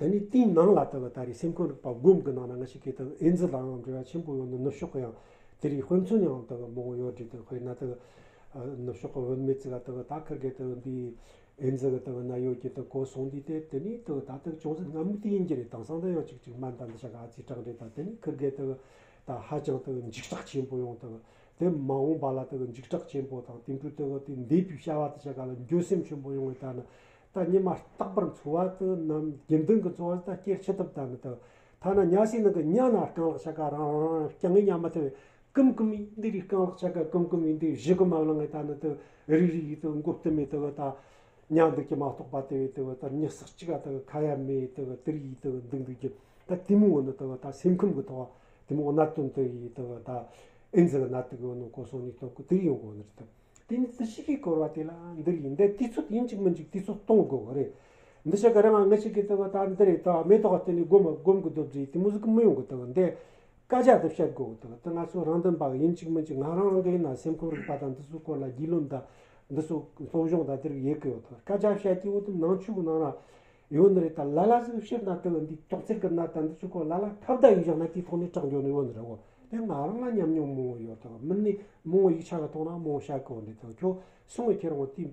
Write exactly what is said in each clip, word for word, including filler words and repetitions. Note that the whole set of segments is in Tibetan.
དེ་ནས་དེའི་ནང་ལ་དེ་གི་ད་རེས་སེམས་ཁམས་རིག་པ་སྒོམ་གི་ནང་ན་ང་ཞིག་གིས་དེ་གི་ཨེ་ཛི་དང་འབྲེལ་བ་ཆེན་པོ་ཡོད་ནི་ནུབ་ཕྱོགས་གི་ཡང་དེ་རིགས་དཔེ་མཚོན་ཡང་དེ་གི་མང་པོ་ཡོད་རེད། དེ་དཔེར་ན་དེ་གི་ནུབ་ཕྱོགས་གི་བུད་མེད་ཅིག་ལ་དེ་གི་ད་ཁིར་གེ་དེ་གི་འདི་ཨེ་ཛི་གི་དེ་གི་ནད་ཡོད་ཀྱི་དེ་གོ་སོང་དུས་དེ་དེ་ནས་དེ་གི་ད་དེ་གི་ཅུང་ཟད་སྔ་མོ་དེ་ཡིན་གྱི་རེད། དེང་སང་དེ་ཡང་ཅིག་ཅིག་སྨན་དང་འདི་ཆ་ག་ཨ་ཙི་དྲག་རེད། ད་དེ་ནས་ཁིར་གེ་དེ་གི་ད་ཧ་ཅང་དེ་གི་འཇིགས་སྐྲག་ཆེན་པོ་ཡོང་། དེ་གི་དེ་མ་འོངས་པ་ལ་དེ་གི་འཇིགས་སྐྲག་ཆེན་པོ་དང་དེ་འཕྲོ་དེ་གི་དེ་འདས་པའི་བྱ་བ་དེ་ཆ་ག་ལ་འགྱོད་སེམས་ཆེན་པོ་ཡོང་བའི་ད་ནི། ད་ཉི་མ་རྟག་པར་འཚོ་བ་དེ་ནམ་རྒྱུན་ལྡན་གྱི་འཚོ་བ་ད་སྐྱེལ་ཆི་ཐུབ། ད་ནི་དེ་ཐ་ན་ཉལ་སའི་ནང་གི་ཉལ་ན་རྐང་ལག་ཆ་ག་རང་རང་རྐྱང་ངེ་ཉལ་མ་ཐུབ་པའི་ཀུམ་ཀུམ་ཡིན་འདི་རིགས། རྐང་ལག་ཆ་ག་ཀུམ་ཀུམ་ཡིན་འདི་བཞི་གི་མ་བླངས་ངེ་ད་ནི་དེ་རིག་རིག་ཡིན་དེ་མགོ་བཏུམ་མེད་དེ་ད་ཉལ་འདུག་གི་མ་གཏོགས་པ། དེ་བས་དེ་ད་ཉི་ཟེར་གཅིག་ག་དེ་ཁ་ཡ་མེད་དེ་དེ་རིག་ཡིན་དེ་འདུག་འདུག་གི། ད་དེ་མོ་བོ་ནི་དེ་ད་སེམས་ཁམས་ཀྱི་ཐོག་དེ་མོ་གནད་དོན་དེ་ཡིན་དེ་ད་ཨེ་ཛི་གི་ནད་དེ་གི་ནི་གོ་སོང་ནས་སྟོབས་ཀྱི་དེ་ཡོང་གོ་ནི་རེད། དེ་ནི་དེ་ཞིག་གི་སྐོར་བ་དེ་ལ་འདིར་ཡིན། འདི་དུས་ཚོད་ཡིན་གཅིག་མིན་གཅིག་དུས་ཚོད་གཏོང་དགོས་གི་རེད། འདི་ཞིག་གི་རང་ང་ཞིག་གི་དེ་བ་ད་འདི་རེད། ད་མེ་ཏོག་བསྟན་ནས་སྒོམ་སྒོམ་གི་སྡོད་རེད། དེ་མོ་ཟིག་གི་མི་ཡོང་གི། དེ་བ་འདི་སྐད་ཆ་དེ་བཤད་དགོས་གི། དེ་བ་དེ་ང་ཚོ་རང་དོན་པ་གི་ཡིན་གཅིག་མིན་གཅིག་ང་རང་རང་གི་ཡིན་ན་སེམས་ཁམས་རིག་པ་དང་འདི་ཚོའི་སྐོར་ལ་རྒྱུས་ལོན་དང་འདི་ཚོ་སློབ་སྦྱོང་དང་དེ་རིགས་ཡེད་གི་ཡོད། དེ་བ་སྐད་ཆ་བཤད་ཀྱི་འོ་དེ་ནང་ཆོས་གི་ནང་ན་ཡོད་ནི་རེད། ད་ལ་ལ་ཟིག་ཕྱིར་ན་དེ་གི་འདི་དོགས་སེལ་གི་ན་ད་འདི་ཚོའི་སྐོར་ལ་ལ་ཐབས་ད་ཡིན་བཞག་ན་དེའི་ཐོག་ནས་དྲག་འགྱོ་ནི་ཡོད་ནི་རེད། འོ་དེ་ང་རང་ལ་ཉམས་མྱོང་མང་བོ་ཡོད། དེ་གི་མི་ནི་མང་བོ་ཡིག་ཆ་གི་ཐོག་ན་མང་བོ་བཤད་གི་འོ་འདི་དེ་གི་ཁྱོད་སོང་བའི་ཁྱེད་རང་དེ་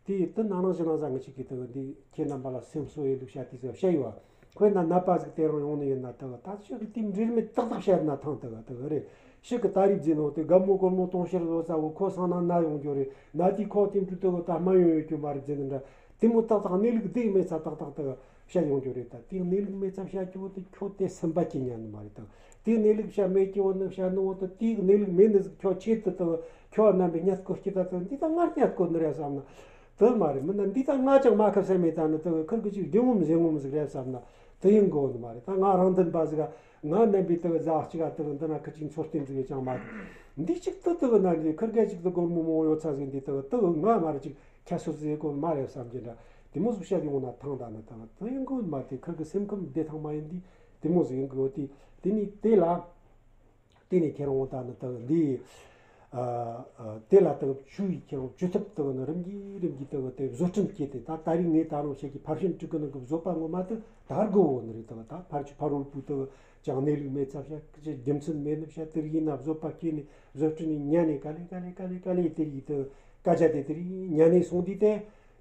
དེ་དེ་ནང་ནང་བཞིན་ནང་ཟ་ངི་ཅིག་གིས་དེ་གི་འདི་ཁྱེད་རྣམ་པ་ལ་སེམས་གསོ་ཡི་ལུགས་བཤད་དེ་ཟེར་བཤད་ཡོད། དཔེར་ན་ནད་པ་ཟིག་དེ་རང་ཡོང་ནི་ཡིན་ན་དེ་གི་ད་ཤི་གི་དེ་འབྲེལ་མེད་ཏག་ཏག་བཤད་ན་ཐང་། དེ་གི་དེ་གི་རེད། ཤི་གི་ད་རིག་རྫི་ནོ་དེ་དགའ་མོ་གོར་མོ་གཏོང་ཕྱིར་བཟོ་ས་བོ་ཁོ་སང་ན་ན་ཡོང་རྒྱུ་རེད། ན་དེ་ཁོ་དེ་འདྲ་དེ་གི་ད་སྨན་ཡོང་ཡོད་རྒྱུ་མ་རེད་ཟེར་ནི་འདྲ། དེ་མོ་ཏག་ཏག་གནས་ལུགས་དེ་མེད་ཚ་ཏག་ཏག་དེ་གི་བཤད་ཡོང་རྒྱུ་རེད། ད་དེ་གནས་ལུགས་མེད་ཚ་བཤད་རྒྱུ་བོ་དེ་ཁྱོད་དེ་སེམས་པ་སྐྱིད་ཉན་ནི་མ་རེད། ད་དེ་གནས་ལུགས་བཤད་མེད་རྒྱུ་བོ་ནི་བཤད་ནི་བོ་དེ་དེ་གནས་ལུགས་མེད་ནི་ཟིག་ཁྱོད་ཆེད་དུ་དེ་གི་ཁྱོད་རྣམ་པའི་ཉལ་སྐོར་སྐྱིད་ད་དེ་འདི་ད་ང་ཉལ་སྐོར་ནི་རེད་བསམ་ན། དེ་མ་རེད། མིན་ན་འདི་ད་ང་ཅང་མ་ཁ་སེམས་མེད། ད་ནི་དེ་གི་ཁིར་གི་ཅིག་རྒྱུ་ངོམ་ཟེ་ངོམ་ཟིག་རེད་བསམ་ན་དེ་ཡིན་དགོས་ནི་མ་རེད། ད་ང་རང་བདེན་པ་ཟིག་ག་ང་རྣམ་པའི་དེ་གི་ཟ་གཅིག་ག་དེ་གི་འདི་ན་ཁི་ཅིག་འཚོ་རྟེན་ཟིག་ཡོད་ཅང་མ་རེད། འདི་ཅིག་དེ་དེ་གི་ན་འདི་ཁིར་ག་ཅིག་དེ་སྒོར་མོ་མང་བོ་ཡོད་ཚ་ཟིག་འདི་དེ་གི་དེ་གི་ང་མ་རེད་ཅིག་ཁྱད་གསོད་ཟིག་དགོས་མ་རེད་བསམ་གྱི་འདྲ། དེ་མོ་ཟིག་བཤད་ཡོང་ན་ཐང་། ད་ནི་ད་དེ་ཡིན་དགོས་ནི་མ་རེད། དེ་ཁིར་གི་སེམས་ཁམས་བདེ་ཐང་མ་ཡིན་འདི་དེ་མོ་ཟིག་ཡིན་དགོས་ཏེ། དེ་ནི་དེ་ལ། དེ་ནས་ཁྱེད་རང་ད་ནི་དག་འདི་ཨ་ཨ་དེ་ལ་དག་བཅུ་ཡི་ཁྱེད་རང་བཅུ་ཐུབ་དག་ནི་རིམ་གྱིས་རིམ་གྱིས་དག་དེ་བཟོ་སྐྲུན་བྱས་ཏེ། ད་ད་རིང་ངས་ད་རུང་ཞིག་གི་ཕར་ཕྱིན་དྲུག་གི་ནང་གི་བཟོད་པ་ངོ་མ་དེ་དར་དགོས་བོ་ནི་རེད། དག་ད་ཕར་ཆུ་ཕ་རོལ་པོའི་དག་ཅང་གནས་ལུགས་མེད་ཚ་བཤད་ཀྱི་རྒྱུ་མཚན་མེད་ནི་བཤད། དེ་རིགས་ཡིན་ན་བཟོད་པ་སྐྱེས་ནས་བཟོ་སྐྲུན་ནས་ཉན་ནས་ག་ལེ་ག་ལེ་ག་ལེ་ག་ལེ་དེ་རིགས་དག་སྐད་ཆ་དེ་དེ་རིགས་ཉན་ནས་སོང་དུས་དེ།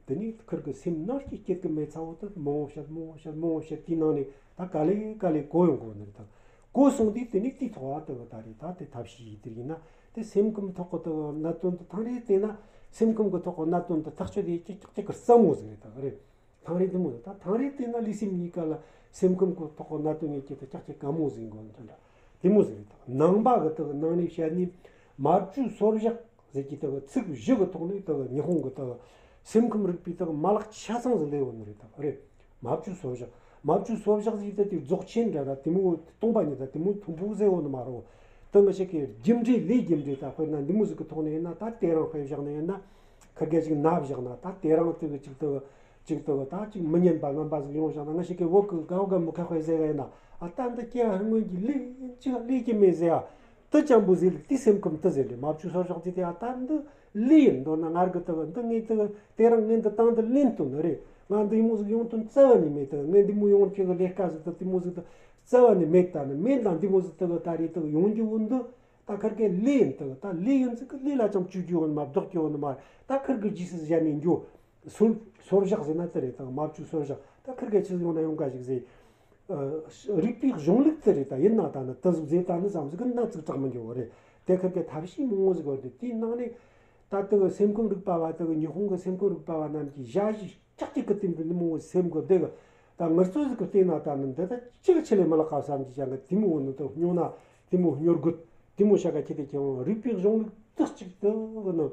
དེ་ནས་ཁིར་གི་སེམས་ནང་སྐྱིད་སྐྱིད་གི་མེད་ཚ་བོ་དེ་མང་བོ་བཤད་མང་བོ་བཤད་མང་བོ་བཤད། དེའི་ནང་ནས་ད་ག་ལེ་ག་ལེ་གོ་ཡོང་གོ་ནི་རེད། ད་གོ་སོང་དུས་དེ་ནས་དེའི་ཐོག་ལ་དེ་གི་ད་རེད། ད་དེ་ཐབས་ཤེས་ཡིན་དེ་ཡིན་ན་དེ་སེམས་ཁམས་ཐོག་གི་དེ་གི་གནད་དོན་དེ་ཐང་རེ་བལྟས་ན་སེམས་ཁམས་གི་ཐོག་གི་གནད་དོན་དེ་ཐག་གཅོད་དེ་ཀྱག་ཀྱག་ཀྱག་གི་སླ་མོ་ཟིག་རེད། ད་རེད། ཐང་རེ་དེ་མོ་ཟིག་ད་ཐང་རེ་བལྟས་ན་ལུས་སེམས་གཉིས་ཀ་ལ་སེམས་ཁམས་གི་ཐོག་གི་གནད་དོན་ཡིན་གྱི་དེ་ཀྱག་ཀྱག་དཀའ་མོ་ཟིག་གོ་ནི་འདྲ་འདྲ་དེ་མོ་ཟིག་རེད། ད་ནང་པ་གི་དེ་གི་ནང་ནས་བཤད་ནས་མ་བཅོས་སོར་བཞག་ཟེར་གྱི་དེ་གི་ཚིག་བཞི་གི་ཐོག་ནས་དེ་གི་ཉི་ཧོང་གི་དེ་གི་སེམས་ཁམས་རིག་པའི་དེ་གི་མ་ལག་ཆ་ཚང་ཟིག་ལས་ཡོད་ནི་རེད། དེ་གི་རེད། མ་བཅོས་སོར་བཞག་མ་བཅོས་སོར་བཞག་ཟེར་དེ་དེ་རྫོགས་ཆེན་འདྲ་འདྲ་དེ་མོ་སྟོང་པ་ཉིད་ད་དེ་མོ་མཐོན་པོ་ཟེར་ཡོད་ནི་མ་རེད། དེ་ང་ཞིག་གི་རྒྱུ་འབྲས་ལས་རྒྱུ་འབྲས་ད་དཔེར་ན་འདི་མོ་ཟིག་གི་ཐོག་ནས་ཡིན་ན་ད་དེ་རང་དཔེ་བཞག་ནས་ཡིན་ན་ཁ་དགེ་ཅིག་ན་བཞག་ན་ད་དེ་རང་དེ་གི་ཅིག་དེ་གི་ཅིག་དེ་གི་ད་ཅིག་མི་ཉན་པ་ངན་པ་ཟིག་ཡོང་བཞག་ན། ང་ཞིག་གི་བོད་གི་གའོ་ག་མི་ཁ་དཔེ་ཟེར་ག་ཡིན་ན། ཨ་ད་འདི་སྐྱེ་བ་སྔོན་གྱི་ལས་ཅིག་ལས་ཀྱི་མེད་ཟེར་ཨ། དེ་ཅང་པོ་ཟིག་ལ་དེ་སེམས་ཁམས་དེ་ཟེར་ལེ། མ་བཅོས་སོར་བཞག་དེ་དེ་ཨ་ད་འདི་ལས་ཡིན། མདོར་ན་ངར་གི་དེ་གི་འདི་ངས་དེ་གི་དེ་རང་ངས་འདི་བཏང་འདི་ལེན་དོན་ནི་རེད། ང་འདི་མོ་ཟིག་ཡོང་དོན་རྩ་བ་ནས་མེད། དེ་གི་ངས་འདི་མོ་ཡོང་ཁྱེད་གི་ལས་ཀ་ཟིག་དེ་དེ་མོ་ཟིག་དེ་རྩ་བ་ནས་མེད། ད་ནི་མེད་ན་འདི་མོ་ཟིག་དེ་གི་ད་རེས་དེ་གི་ཡོང་རྒྱུ་བོ་འདི་ད་ཁར་གི་ལས་ཡིན། དེ་གི་ད་ལས་ཡིན་ཟིག་གི་ལས་ལ་ཅང་བཅོས་རྒྱུ་ཡོད་ནི་མ་ལྡོག་རྒྱུ་ཡོད་ནི་མ། ད་ཁར་གི་རྗེས་སུ་གཞན་ནས་འགྱོ། སོར་སོར་བཞག་ཟེར་ན་དེ་རེད། ད་མ་བཅོས་སོར་བཞག་ད་ཁིར་གེ་ཆི་ཟིག་ཡོང་ན་ཡོང་ག་ཞིག་ཟེར། ཨ་རིག་པའི་གཞུང་ལུགས་དེ་རེད། ད་ཡིན་ན་ད་ནི་དེ་ཟིག་ཟེར་ད་ནི་ཙམ་ཟིག་གི་ན་ཙིག་དྲག་མི་འགྱོ་བ་རེད། དེ་ཁིར་གེ་ཐབས་ཤེས་མང་བོ་ཟིག་ཡོད་རེད། དེའི་ནང་ནས་ད་དེ་གི་སེམས་ཁམས་རིག་པ་བ་དེ་གི་ཉི་ཧོང་གི་སེམས་ཁམས་རིག་པ་བ་རྣམས་ཀྱིས་ཞ་ཞི་ཀྱག་ཀྱག་གི་སྟེང་དུ་ནི་མང་བོ་སེམས་གི་བདེ་གི་ད་ངར་ཚོད་ཟིག་གི་བལྟས་ན་ད་ནི་འདི་ད་ཅི་གི་ཆི་ལས་མི་ལག་ག་བསམ་གྱི་ཅང་གི་དེ་མོ་བོ་ནི་དེ་སྨྱོ་ན་དེ་མོ་སྨྱོ་རྒོད་དེ་མོ་བྱ་ག་ཁྱེད་དེ་ཁྱེད་རང་རིག་པའི་གཞུང་ལུགས་དེ་གཅིག་དེ་གི་ནི།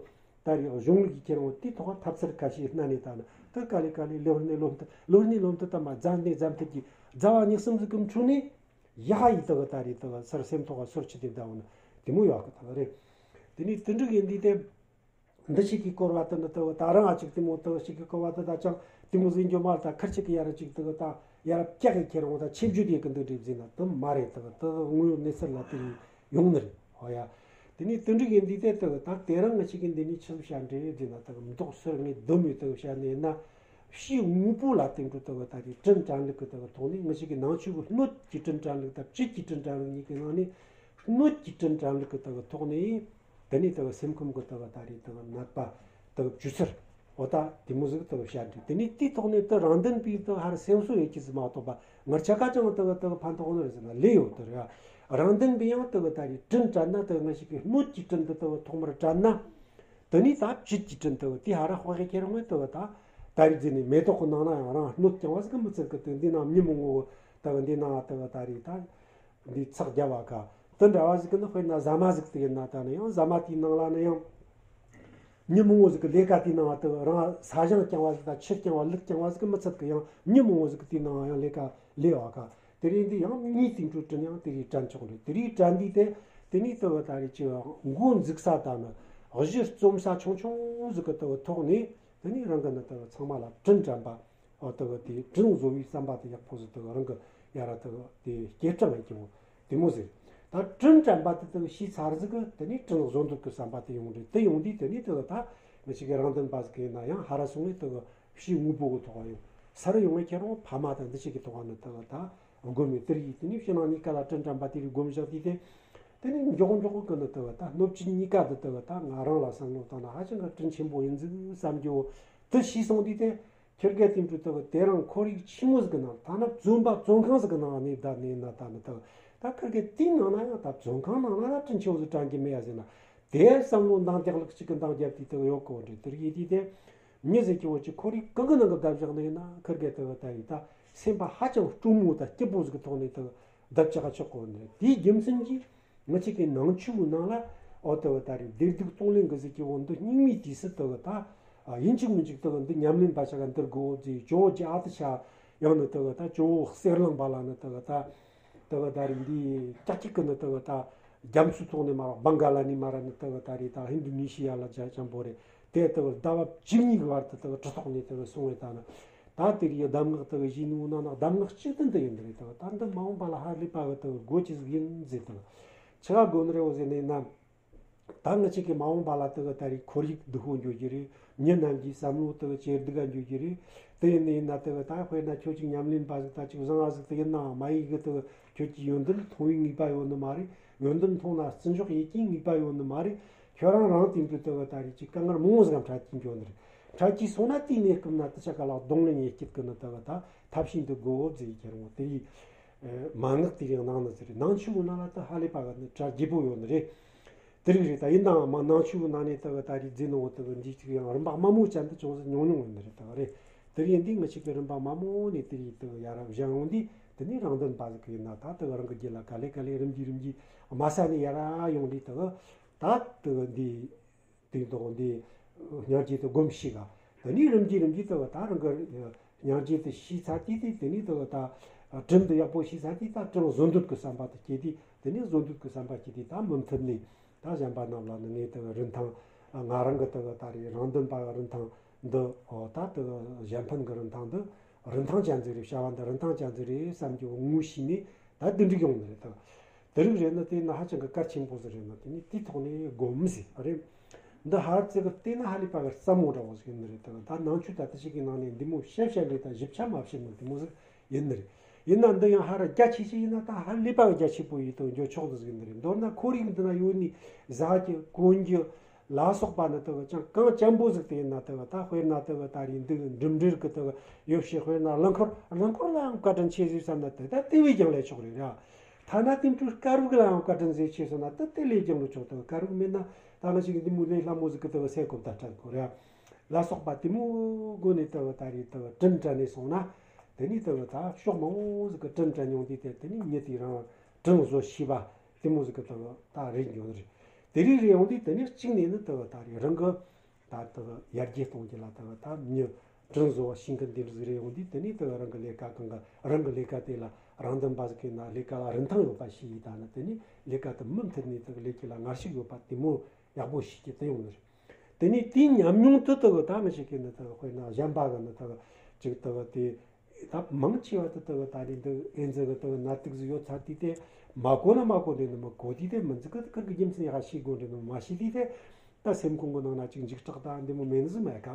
ད་རེས་གཞུང་ལུགས་ཀྱི་ཁྱེད་རང་དེའི་ཐོག་ཐབས་ཚུལ་ཁ་ཤས་སྣ་ནས་ད་ནི་དེ་ག་ལེ་ག་ལེ་ལོ་ནས་ལོ་ཐུབ་ལོ་ནས་ལོ་ཐུབ་ད་མ་རྫ་ནས་རྫ་ཐུབ་ཀྱི་རྫ་བ་ཉི་གསུམ་ཟིག་གི་འཕྲོ་ནས་ཡ་ཧ་ཡི་དེ་གི་ད་རེས་དེ་གི་སར་སེམས་ཐོག་ག་སོར་ཆུད་དེ་བསྡད་འོ་ན་དེ་མོ་ཡོད་གི་ད་རེད། དེ་ནས་དེ་འདྲ་ཡིན་དུས་དེ་འདི་ཞིག་གི་སྐོར་བ་དེ་ནི་དེ་གི་ད་རང་ཨ་ཅིག་དེ་མོ་དེ་གི་ཞིག་གི་སྐོར་བ་དེ་ད་ཅང་དེ་མོ་ཟིག་འགྱོ་མ་ད་ཁར་ཅིག་གི་ཡ་ར་ཅིག་དེ་གི་ད་ཡ་ར་ཀྱག་གི་ཁྱེད་རང་ད་ཆེ་བརྗོད་ཡེ་གི་འདུག་འདྲ་ཟིན་ན་དེ་མ་རེད། དེ་གི་དེ་གི་དངོས་ཡོད་གནས་ཚུལ་ལ་དེ་ཡོང་ནི་རེད། ཨོ་ཡ། དེ་ནས་དེ་འདྲ་ཡིན་དུས་དེ་དེ་གི་ད་དེ་རང་ང་ཅིག་གི་འདི་ནས་ཆི་ཟིག་བཤད་འདྲ་ཟིན་ན་དེ་གི་མདོག་སེར་ངས་སྡོམ་ཡོད་དེ་གི་བཤད་ནི་ཡིན་ན། ཕྱིའི་དངོས་པོ་ལ་དེ་འདྲ་དག་ད་རེས་དྲིན་དྲན་ལུགས་ཀྱི་དག་ཐོག་ནས་ང་ཞིག་གི་ནང་ཆོས་ཀྱི་སྣོད་ཀྱི་དྲིན་དྲན་ལུགས་དང་བཅུད་ཀྱི་དྲིན་དྲན་ལུགས་གཉིས་ཀྱི་ནང་ནས་སྣོད་ཀྱི་དྲིན་དྲན་ལུགས་ཀྱི་དག་ཐོག་ནས་དེ་ནས་དག་སེམས་ཁམས་ཀྱི་དག་ད་རེས་དག་ནད་པ་དག་བཅོས་ཚུལ་འོ་ད་དེ་མོ་ཟིག་དག་བཤད་འདུག་དེ་ནས་དེའི་ཐོག་ནས་དག་རང་དོན་པའི་དག་ཧར་སེམས་གསོ་ཡོད་ཀྱི་ཟིག་མ་གཏོགས་པ་ངར་ཆ་ཀ་ཅང་དག་དག་ཕན་ཐོགས་ནི་རེད་ཟེར་ན་ལས་ཡོད་དེ་རེད། རང་དོན་པའི་ཡང་དག་ད་རེས་དྲིན་དྲན་ན་དག་ང་ཞིག་གི་སྣོད་ཀྱི་དྲིན་དུ་དག་ཐོག་མར་དྲན་ན། དེ་ནས་ད་བཅུད་ཀྱི་དྲིན་དུ་དེ་ཧ་ར་དཔག་གི་ཁྱེར་འོང་དུ་ད་ད་རིག་རྫས་ནས་མེ་ཏོག་གི་ནང་ན་ཡང་རང་སྣོད་རྐྱང་བ་ཟིག་གི་མི་ཚད་གི་དུ་འདི་ནང་མྱི་མང་བོ་དུ་འདི་ནང་དུ་ད་རིག་ད་འདི་ཚགས་རྒྱབ་བ་ཀ་དུ་འདྲ་བ་ཟིག་གི་ནི་དཔེར་ན་ཟ་མ་ཟིག་དུ་ཡིན་ན་ད་ནི་ཡང་ཟ་མ་དེའི་ནང་ལ་ནི་ཡང་མྱི་མང་བོ་ཟིག་གི་ལས་ཀ་དེའི་ནང་དུ་རང་ས་ཞིང་རྐྱང་བ་ཟིག་དང་ཆུ་རྐྱང་བ་ལུད་རྐྱང་བ་ཟིག་གི་མི་ཚད་གི་ཡང་མྱི་མང་བོ་ཟིག་གི་དེའི་ནང་ཡང་ལས་ཀ་ལས་བ་ཀ་དེ་རིང་འདི་ཡང་གཉིས་དེང་དུ་དྲན་ཡང་དེ་རིགས་དྲན་ཆོག་རེད། དེ་རིགས་དྲན་དུས་དེ་དེ་ནས་དུ་བ་ད་རེས་ཀྱི་འགོ་འཛུགས་ས་དང་ནི་གཞི་རྩོམ་ས་ཆུང་ཆུང་ཟིག་གི་དུ་བ་ཐོག་ནས་དེ་ནས་རང་གི་ནི་དུ་བ་ཚང་མ་ལ་དྲིན་དྲན་པ། ཨོ་དུ་བ་དེ་དྲིན་བཟོ་བའི་བསམ་པ་དེ་ཡག་པོ་ཟིག་དུ་བ་རང་གི་ཡ་ར་དུ་བ་དེ་སྐྱེ་དྲན་ཡིན་ཀྱང་དེ་མོ་ཟིག་ད་དྲིན་དྲན་པ་དེ་དུ་བ་ཤེས་ཚར་ཟིག་གི་དེ་ནས་དྲིན་བཟོ་འདོད་ཀྱི་བསམ་པ་དེ་ཡོང་རེད། དེ་ཡོང་དུས་དེ་ནས་དུ་བ་ད་མི་ཞིག་གི་རང་དོན་པ་ཟིག་ཡིན་ན་ཡང་ཧ་ར་སོང་བས་དུ་བ་ཕྱིའི་དངོས་པོ་གི་ཐོག་ཡང་ས་རུ་ཡོང་བའི་ཁྱེད་རང་ཕ་མ་དང་འདི་ཞིག་གི་ཐོག་ནི་དུ་བ་ད་དགོས་མེད་དེར་ཡིད་དེ་ནས་ཕྱི་ནང་གཉིས་ཀ་ལ་དྲིན་དྲན་པ་དེ་རིགས་སྒོམ་བཞག་དུས་དེ་དེ་ནས་མགྱོགས་མགྱོགས་ཀྱི་ནི་དུ་བ་ད་སྣོད་བཅུད་གཉིས་ཀ་དུ་དུ་བ་ད་ང་རང་ལ་བསམ་བློ་བཏང་ན་ཧ་ཅང་གི་དྲིན་ཆེན་པོ་ཡིན་ཟིག་བསམ་རྒྱུ་དུ་ཤེས་སོང་དུས་དེ་ཁྱེད་རྒན་དེ་འཕྲོ་དུ་བ་དེ་རང་ཁོར་ཡུག་ཆི་མོ་ཟིག་གི་ནང་ཐ་ན་བཙོན་པ་བཙོན་ཁང་ཟིག་གི་ནང་ནས་བསྡད་ནས་ན་ད་ནི་དུ་བ་ད་ཁིར་གི་དེའི་ནང་ན་ཡང་ད་བཙོན་ཁང་ནང་ན་ད་དྲིན་ཆེན་པོ་ཟིག་དྲན་གྱི་མེད་ཡ་ཟེར་ན་དེ་བསམ་བློ་འདང་རྒྱག་ལུགས་གཅིག་གི་འདང་རྒྱབ་དུས་དུ་ཡོད་གོ་འདྲ་དེར་ཡིན་དུས་དེ། མྱི་ཟེར་གྱི་འོ་ཅི་ཁོར་ཡུག་གང་གི་ནང་གི་བརྡབ་བཞག་ནི་ཡིན་ན་ཁིར་གེ་དུ་བ་ད་ཡིན་ད་སེམས་པ་ཧ་ཅང་སྤྲོ་མོ་དང་སྐྱིད་པོ་ཟིག་གི་ཐོག་ནས་དུ་བརྡབ་ཆག་ཆོག་གོ་ནི་དེའི་རྒྱུ་མཚན་གྱིས་ང་ཅིག་གི་ནང་ཆོས་ནང་ལ་འོ་དུ་བ་ད་རེད་བདེ་སྡུག་གཏོང་ལེན་གི་ཟེར་གྱི་འོ་འདི་སྙིགས་མའི་དུས་སུ་དུ་བ་ད་ཡིན་གཅིག་མིན་གཅིག་དུ་བ་འདི་ཉམས་ལེན་པ་ཞིག་ག་འདིར་གོ་ཟེར་ཇོ་བོ་རྗེ་ཨ་ཏི་ཤ་ཡང་ནི་དུ་བ་ད་ཇོ་བོ་གསེར་གླིང་པ་ལ་ནི་དུ་བ་ད། དེ་བ་ད་རེས་འདི་ཀྱག་ཀྱིག་གི་ནི་དེ་བ་ད་རྒྱ་མཚོའི་ཐོག་ནས་མར་བང་ག་ལ་ནས་མར་ནི་དེ་བ་ད་རེས་ད་ཧིན་རྡུ་ནི་ཤི་ཡ་ལ་རྒྱ་ཆེན་པོ་རེད། དེ་དེ་བ་ཟླ་བ་བཅུ་གཉིས་ཀྱི་བར་དུ་དེ་བ་གྲི་ཐོག་ནས་དེ་བ་སོང་བས་ད་ནི་ད་དེ་རིགས་གདམས་ངག་དེ་བ་གཞི་ནས་འོ་ན་ན་གདམས་ངག་གཅིག་ཏུ་འདི་ཡིན་འདི་རེད། དེ་བ་ད་འདི་མ་འོངས་པ་ལ་ཧ་ལས་པ་གི་དེ་བ་སྒོ་ཅི་ཟིག་ཡིན་ཟེར་དེ་བ་ཆི་ག་དགོས་ནི་རེད་འོ་ཟེར་ནས་ན། ད་ང་ཅིག་གི་མ་འོངས་པ་ལ་དེ་གི་ད་རེས་ཁོར་ཡུག་སྡུག་པོ་འགྱོ་རྒྱུ་རེད། མྱི་རྣམས་ཀྱི་བསམ་བློ་དེ་གི་ཇེ་སྡུག་ག་འགྱོ་རྒྱུ་རེད། དེ་ཡིན་ནི་ཡིན་ན་དེ་གི་ད་དཔེར་ན་ཁྱོད་ཅིག་ཉམས་ལེན་པ་ཟིག་ད་ཅིག་བཟང་བ་ཟིག་དེ་ཡིན་ནའང་མ་ཡིག་གི་དེ་གི་ཁྱོད་ཀྱི་ཡོན་ཏན་མཐོང་བའི་ངེས་པ་ཡོད་ནི་མ་རེད། ཡོན་ཏན་མཐོང་ན་བརྩི་འཇོག་ཡེད་ཀྱི་ངེས་པ་ཡོད་ནི་མ་རེད། ཁྱོད་རང་རང་དེ་འདྲ་དེ་གི་ད་རེས་ཅིག་དཀའ་ངལ་མང་བོ་ཟིག་ག་འཕྲད་ཀྱི་འགྱོ་ནི་རེད། འཕྲད་ཀྱི་སོང་ན་དེའི་གནས་སྐབས་ན་དེ་ཆ་ག་ལ་གདོང་ལེན་ཡེད་སྐྱིད་གི་ནི་དེ་གི་ད་ཐབས་ཤེས་འདི་དགོས་ཟེར་ཁྱེར་འོང་དེ་ཡིས་མན་ངག་དེ་རིང་གནང་ནི་ཟེར་རེད། ནང་ཆོས་གི་ནང་ལ་ད་ཧ་ལས་པ་གི་ནི་གྲ་རྒྱས་པོ་ཡོད་ནི་རེད། དེ་རིགས་རེད། ད་ཡིན་ནའང་མ་ནང་ཆོས་ནང་ནས་ལྟ་བུ་ད་རེས་རྫས་ནང་ལྟ་བུ་འདི་ཅིག་ཡང་རིམ་པ་དམའ་མོ་ཅན་དུ་ཅུང་ཟད་ཉུང་ཉུང་ཡིན་ནི་རེད། ལྟ་བུ་རེད། དེ་རེད་ཡིན་དུས་ང་ཅིག་གི་རིམ་པ་དམའ་མོ་ནས་དེ་རེད་ལྟ་བུ་ཡར་བཞེངས་ཡོང་དུས་དེ་ནས་རང་དོན་པ་ཟིག་གི་ཡིན་ན་ད་ལྟ་བུ་རང་གི་རྒྱུད་ལ་ག་ལེ་ག་ལེ་རིམ་གྱིས་རིམ་གྱིས་དམའ་ས་ནས་ཡར་ཡོང་དུས་ལྟ་བུ་ད་ལྟ་བུ་འདི་དེ་མདོག་འདི་སྙིང་རྗེ་དེ་སྒོམ་ཤེས་ག་དེ་ནས་རིམ་གྱིས་རིམ་གྱིས་ལྟ་བུ་ད་རང་གི་སྙིང་རྗེ་དེ་ཤེས་ཚར་དུས་དེ་དེ་ནས་ལྟ་བུ་ད་དྲིན་དེ་ཡག་པོ་ཤེས་ཚར་དུས་ད་དྲིན་བཟོ་འདོད་ཀྱི་བསམ་པ་དེ་སྐྱེས་དུས་དེ་ནས་བཟོ་འདོད་ཀྱི་བསམ་པ་སྐྱེས་དུས་ད་མུ་མཐུད་ནས། ད་གཞན་པ་རྣམས་ལ་ནི་ངས་དེ་གི་རིན་ཐང་། ང་རང་གི་དེ་གི་ད་རེས་རང་དོན་པ་གི་རིན་ཐང་འདི་ཨོ་ད་དེ་གི་གཞན་ཕན་གི་རིན་ཐང་འདི་རིན་ཐང་ཅན་ཟིག་རེད། བྱ་བ་འདི་རིན་ཐང་ཅན་ཟིག་རེད་བསམ་གྱི་ངོ་ཤེས་ནས་ད་འདི་འགྲིག་ཡོང་ནི་རེད། ད་དེ་རིགས་རེད་ན་དེ་ནི་ཧ་ཅང་གི་གལ་ཆེན་པོ་ཟིག་རེད་ན་དེ་ནི་དེའི་ཐོག་ནས་སྒོམ་ཟིག་རེད། འདི་ཧར་ཙི་གི་བལྟས་ན་ཧ་ལས་པ་གི་སླ་མོ་འདྲ་བོ་ཟིག་ཡིན་ནི་རེད། ད་ད་ནང་ཆོས་ད་དེ་ཞིག་གི་ནང་ནས་འདི་མོ་བཤད་བཤད་རེད། ད་ཞིབ་ཆ་མ་བཤད་ན་དེ་མོ་ཟིག་ཡིན་ནི་རེད། ཡིན་ན་འདི་ཡང་ཧ་ར་རྒྱ་ཆེ་ཆེ་ཡིན་ན་ད་ཧ་ལས་པ་རྒྱ་ཆེ་པོ་ཡིན་དུ་འགྱོ་ཆོག་འདི་ཟིག་ཡིན་ནི་རེད། མདོར་ན་ཁོར་ཡུག་འདི་ན་ཡོད་ནི་ཟ་རྒྱུ་གོན་རྒྱུ་ལ་སོགས་པ་ནི་དུ་ཅང་གང་ཅན་པོ་ཟིག་དེ་ཡིན་ན་དུ་ད་དཔེར་ན་དུ་ད་རེས་འདི་འགྲིམ་འགྲུལ་གི་དུ་ཡོད་ཤེས། དཔེར་ན་རླངས་འཁོར་རླངས་འཁོར་ལའང་བཀའ་དྲིན་ཆེ་ཟིག་བསམ་ན་དུ་ད་དེ་བས་ཀྱང་ལས་ཆོག་རེད་ར། ཐ་ན་དེ་འཕྲོ་དཀར་ཡོལ་ལའང་བཀའ་དྲིན་ཟིག་ཆེ་སོང་ན་དུ་དེ་ལས་ཀྱང་ལས་ཆོག་དུ་དཀར་ཡོལ་མེད་ན་ད་ང་ཞིག་འདི་མོ་ལས་སླ་མོ་ཟིག་གི་དུ་སེ་གོ་ད་དྲན་དགོས་ར། ལ་སོགས་པ་དེ་མོ་སྒོ་ནས་དུ་བ་ད་རེས་དུ་བ་དྲིན་དྲན་ནས་སོང་ན། དེ་ནས་དུ་བ་ད་ཕྱོགས་མང་པོ་ཟིག་གི་དྲིན་དྲན་མྱོང་དུས་དེ་དེ་ནས་མྱི་དེ་རང་དྲིན་བཟོ་ཤེས་པ་དེ་མོ་ཟིག་གི་དུ་བ་ད་རེད་འགྱོ་ནི་རེད། དེ་རིགས་རེད་ཡོང་དུས་དེ་ནས་གཅིག་ནས་ནི་དུ་བ་ད་རེས་རང་གི་ད་དུ་བ་ཡར་རྒྱས་གཏོང་རྒྱུ་ལ་དུ་བ་ད་མྱི་དྲིན་བཟོ་བ་ཤེས་མཁན་དེ་འདྲ་ཟིག་རེད་ཡོང་དུས་དེ་ནས་དུ་བ་རང་གི་ལས་ཀ་གང་ག་རང་གི་ལས་ཀ་དེ་ལ་རང་དོན་པ་ཟིག་གི་ན་ལས་ཀ་ལ་རིན་ཐང་ཡོད་པ་ཞིག་ཡིན་ད་ནི་དེ་ནས་ལས་ཀ་དུ་མུ་མཐུད་ནས་དུ་བ་ལས་ཀྱི་ལ་ངར་ཤུགས་ཡོད་པ་དེ་མོ་ཡག་པོ་ཤེས་ཀྱི་དུ་ཡོང་ནི་རེད། དེ་ནས་དེའི་ཉམས་མྱོང་དུ་དུ་གི་ད་མི་ཞིག་གིས་ནི་དུ་དཔེར་ན་གཞན་པ་གི་ནི་དུ་ཅིག་དུ་དེ་ད་མང་ཆེ་བ་དུ་དུ་ད་རེས་འདི་ཨེ་ཛི་གི་དུ་ནད་དུག་ཟིག་ཡོད་ཚར་དུས་དེ་མ་གོ་ན་མ་གོ་འདྲེ་ནི་མི་གོ་དུས་དེ་མི་འཛི་གི་ཁུར་གི་རྒྱུ་མཚན་ཡག་ཤེས་དགོས་འདྲེ་ནི་མ་ཤེས་དུས་དེ་ད་སེམས་ཁོང་གི་ནང་ན་ཅིག་འཇིགས་སྐྲག་ད་འདི་མོ་མེད་ནི་ཟིག་མེད་ཀ་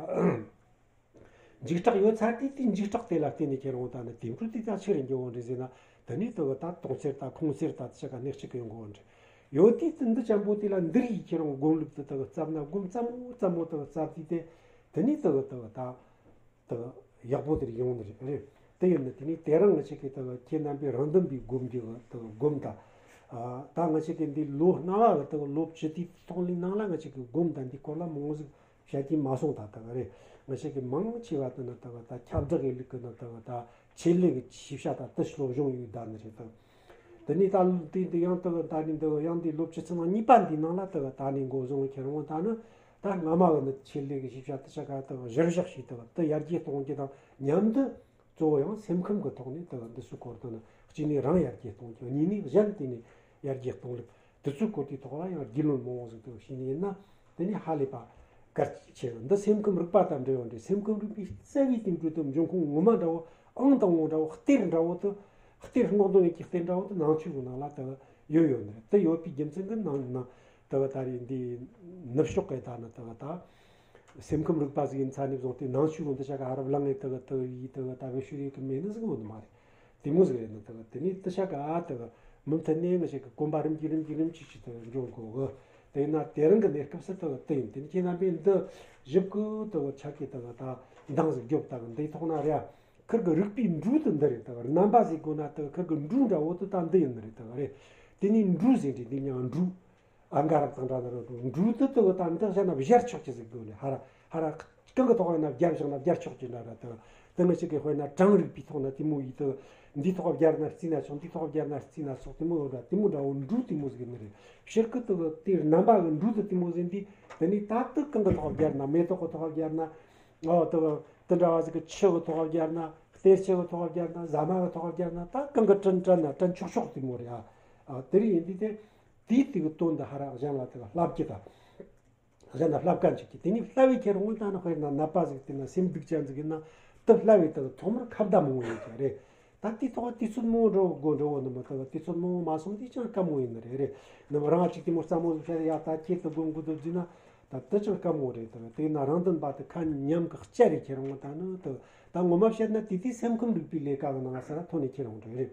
འཇིགས་སྐྲག་ཡོད་ཚར་དུས་དེའི་འཇིགས་སྐྲག་དེ་ལ་བརྟེན་ནས་ཁྱེད་རང་ད་ནི་དེ་འཕྲོ་དེ་ད་ཆི་རེད་འགྱོ་འོང་རེད་ཟེར་ན། དེ་ནས་དེ་གི་ད་དོང་ཟེར་ད་ཁོང་ཟེར་ད་དེ་ཆ་ག་གནས་གཅིག་གི་ཡོང་གི་འོང་རེད། ཡོད་དུས་དེ་འདི་ཅན་པོ་དེ་ལ་འདིར་ཡིས་ཁྱེད་རང་སྒོམ་ལུགས་དེ་དེ་གི་བརྩམས་ན་སྒོམ་ཙམ་མོ་ཙམ་མོ་དེ་གི་བརྩམས་དུས་དེ། དེ་ནས་དེ་གི་དེ་གི་ད་དེ་གི་ཡག་པོ་དེར་ཡོང་ནི་རེད། རེད། དེ་ཡིན་ན་དེ་ནས་དེ་རིང་ང་ཆ་གི་དེ་གི་ཁྱེད་རྣམ་པས་རང་དོན་པའི་སྒོམ་རྒྱུ་གི་དེ་གི་སྒོམ་དང་། ད་ང་ཆ་གི་འདི་ལོ་སྔ་བ་གི་དེ་གི་ལོ་བཅུ་དེའི་ཐོག་ལས་ནང་ལ་ང་ཆ་གི་སྒོམ་དང་འདི་སྐོར་ལ་མང་ཟིག་བཤད་ཀྱིན་མ་སོང་། ད་ལྟ་གི་རེད། ང་ཆ་གི་མང་ཆེ་བ་དེ་ནི་དེ་གི་ད་ཁྱབ་བསྒྲགས་ཡི་ལུགས་ཀྱི་ནི་དེ་གི་ད་ཆེད་ལས་ཀྱི་ཤེས་བྱ་དང་དེ་ཤོ་བྱུང་ཡོད་ད་ནི་རེད་དེ། དེ་ནས་ད་དེ་འདི་ཡང་དེ་གི་ད་ནི་འདི་གི་ཡང་འདི་ལོ་བཅུ་ཚན་གཉིས་པ་འདི་ནང་ལ་དེ་གི་ད་ནི་འགོ་བཟུང་ཁྱེད་རང་ད་ནི་ད་སྔ་མ་གི་ནི་ཆེད་ལས་ཀྱི་ཤེས་བྱ་དེ་ཆ་ག་དེ་གི་གཞིར་བཞག་བྱས་དེ་གི་དེ་ཡར་རྒྱས་གཏོང་རྒྱུ་དང་མཉམ་དུ། གཙོ་བོ་ཡང་སེམས་ཁམས་ཀྱི་ཐོག་ནས་དེ་གི་འདི་ཚོའི་སྐོར་དུ་ནི་གཅིག་ནས་རང་ཡར་རྒྱས་གཏོང་རྒྱུ། གཉིས་ནས་གཞན་དེ་ནས་ཡར་རྒྱས་གཏོང་ལུགས། དེ་ཚོའི་སྐོར་དེའི་ཐོག་ལ་ཡང་རྒྱུས་ལོན་མང་བོ་ཟིག་དེ་གི་བྱས་ནས་ཡིན་ན། དེ་ནས་ཧ་ལས་པ་གལ་ཆེ་བ་འདི་སེམས་ཁམས་རིག་པ་དང་འབྲེལ་བ་འདྲ། སེམས་ཁམས་རིག་པའི་རྩ་བའི་སྟེང་དུ་འབྱུང་ཁུངས་ངོ་མ་འདྲ་བོ། ཨང་དང་པོ་འདྲ་བོ། གཏེར་འདྲ་བོ་དེ། གཏེར་སྔོག་འདོན་ཡིན་གྱི་གཏེར་འདྲ་བོ་དེ་ནང་ཆོས་ཀྱི་ནང་ལ་དེ་གི་ཡོད་ཡོད་ནི་རེད། དེ་ཡོད་པའི་རྒྱུ་མཚན་གྱིས་ནང་ནང་དེ་གི་ད་རེས་འདི་ནུབ་ཕྱོགས་ཀྱི་ད་ནི་དེ་གི་ད། སེམས་ཁམས་རིག་པ་ཟིག་ཡིན་ཚ་ནས་བཟུང་སྟེ་ནང་ཆོས་ལུང་དུ་ཆ་ག་ཧ་རབ་ལངས་ངེ་དེ་གི་དེ་གི་ཡིས་དེ་གི་ད་བེད་སྤྱོད་ཡེ་གི་མེད་ནི་ཟིག་ཡོད་ནི་མ་རེད། དེ་མོ་ཟིག་རེད་ནི་དེ་གི་དེ་ནས་དེ་ཆ་ག་དེ་གི་མུ་མཐུད་ནས་ང་ཞིག་གི་གོམ་པ་རིམ་གྱིས་རིམ་གྱིས་རིམ་གྱིས་ཤིག་དེ་གི་འགྲོ་དགོས་གི། དེ་ཡིན་ན་དེ་རིང་གི་གནས་སྐབས་སུ་དེ་གི་དེ་ཡིན། དེ་ནི་ཁྱེད་རྣམ་པས་འདི་ཞིབ་གི་དེ་གི་ཆ་གི་དེ་གི་ད་འདང་ཟིག་རྒྱོབ། ད་གི་འདིའི་ཐོག་ན་རེད། ཁིར་གི་རིག་པའི་འབྲུ་དེ་འདི་རེད། དེ་གི་རྣམ་པ་ཟིག་དགོས་ན་དེ་གི་ཁིར་གི་འབྲུ་འདྲ་བོ་དེ་ད་འདི་ཡིན་ནི་རེད། དེ་གི་རེད། དེ་ནས་འབྲུ་ཟེར་དེ་འདི་མྱང་འབྲུ། ཨ་འགའ་རབ་དང་འདྲ་ན་ར་འགྲོ། འབྲུ་དེ་དེ་གི་ད་འདི་བཞག་ན་བཞར་ཆོག་གི་ཟིག་དགོས་ནི། ཧ་ར་ཧ་ར་གང་གི་ཐོག་ཡིན་ན་བརྒྱབ་བཞག་ན་བརྒྱར་ཆོག་གི་འདྲ་ར། དེ་དེ་ང་ཞིག་གི་དཔེར་ན་གྲངས་རིག་པའི་ཐོག་ན་དེ་མོ་ཡིས་དེ་འདིའི་ཐོག་བརྒྱབ་ན་བརྩིས་ན་ཆོག་འདིའི་ཐོག་བརྒྱབ་ན་བརྩིས་ན་ཆོག་དེ་མོ་ཡོད་ར། དེ་མོ་འདྲ་བོ་འབྲུ་དེ་མོ་ཟིག་ནི་རེད། ཕྱིར་ཁུ་དེ་གི་དེའི་རྣམ་པ་གི་འབྲུ་དེ་དེ་མོ་ཟིག་འདི་དེ་ནི་ད་དེ་གང་གི་ཐོག་བརྒྱབ་ན། མེ་ཏོག་གི་ཐོག་བརྒྱབ་ན། ཨོ་དེ་གི་དེ་འདྲ་བ་ཟིག་གི་ཆུ་གི་ཐོག་བརྒྱབ་ན། གཏེར་ཆུ་གི་ཐོག་བརྒྱབ་ན། ཟ་མ་གི་ཐོག་བརྒྱབ་ན། ད་གང་གི་དྲན་དྲན་ན་དྲན་ཆོག་ཆོག་དེ་མོ་རེད། ཨ་ཨ་དེ་རིགས་ཡིན་དུས་དེ། དེའི་དེ་གི་དོན་འདི་ཧ་ར་གཞན་ལ་དེ་གི་བསླབ་ཀྱི་དང་། གཞན་ལ་བསླབ་མཁན་ཅིག་གིས་དེ་ནས་བསླབ་པའི་ཁྱེར་འོང་ད་ནི་དཔེར་ན་ནད་པ་ཟིག་དེ་ན་སེམས་སྡུག་ཅན་ཟིག་ཡིན་ན། དེ་བསླབ་པའི་དེ་གི་ཐོག་མར་ཁ་བརྡ་མང་བོ་ཡོད་ཀྱི་རེད། ད་དེའི་ཐོག་དུས་ཚོད་མང་བོ་འགྲོ་དགོས་འགྲོ་བོ་ནི་མི་དེ་གི་དུས་ཚོད་མང་བོ་མ་སོང་དུས་ཅང་དཀའ་མོ་ཡིན་ནི་རེད། རེད་ནི་མི་རང་ཅིག་དེ་མོ་རྩ་མོ་ཟིག་བཤད་ཡ་ད་ཁྱེད་དེ་དགོས་མགོ་དེ་བརྫིས་ན། ད་དེ་ཅང་དཀའ་མོ་རེད། དེ་གི་དེ་ན་རང་དོན་པ་དེ་ཁ་ཉམས་གི་སྐྱ་རེ་ཁྱེར་འོང་ད་ནི་དེ་ད་ངོ་མ་བཤད་ན་དེ་དུས་སེམས་ཁམས་རིག་པའི་ལས་ཀ་གི་ནང་ས་ར་ཐོན་ནས་ཁྱེར་འོང་རེད། རེད།